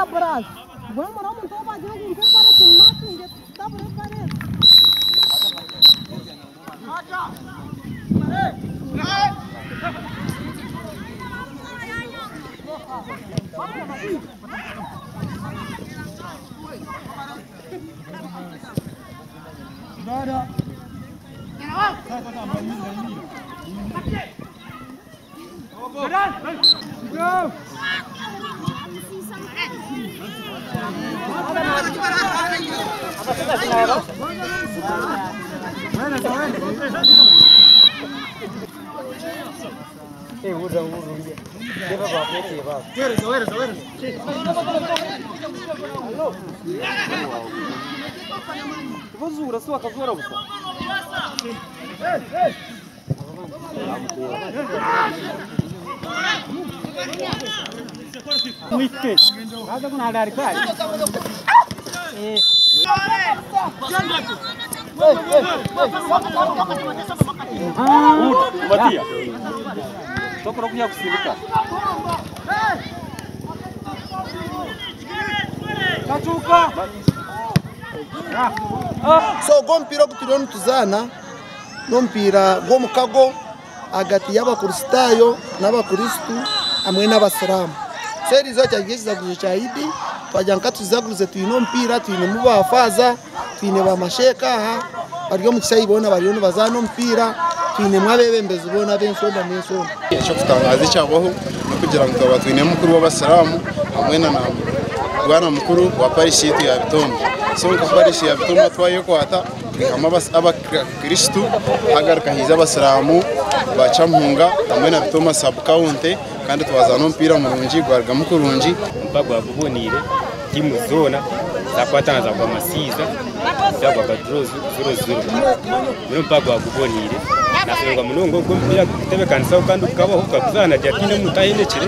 Kaburazi. Mbwenu muri omuntu ou baagira ngu mpe empare tumakinge tutabure empare ezi. So ogwo omupiira ogu turiyo nituzaana n'omupiira gw'omukago ahagati y'Abakristaayo n'Abakristo hamwe n'Abasiraamu. So eriizooba kyaba ekijaguzo kya Idi, twagira ngu katukijaguze twine omupiira twinemu ba faaza, twine ba masheeka aha bari omu kishaayi boona bariyo nibazaana omupiira, twinemu abeebembezi boona ab'ensonda n'ensonda. Eky'okutangaaza ekyabaho n'okugira ngu twaba twine mukuru w'abasiraamu hamwe na bwana mukuru wa parishi yaitu ya Bitooma. So nka parishi ya Bitooma twayekwata twihamu abakristu hagaruka haija abasiraamu ba Kyamuhunga hamwe na Bitooma sub county kandi twazaana omupiira murungi gwarugamu kurungi. Omupiira gwaguboniire tiimu zoona zakwatana zagwa amasiiza zagwa draw 0-0. Mbwenu omupiira gwaguboniire nashemererwa munonga ogu omupiira gukutebekanisaho kandi gukabaho gukazaanwa gye hataine muntu ahendekire.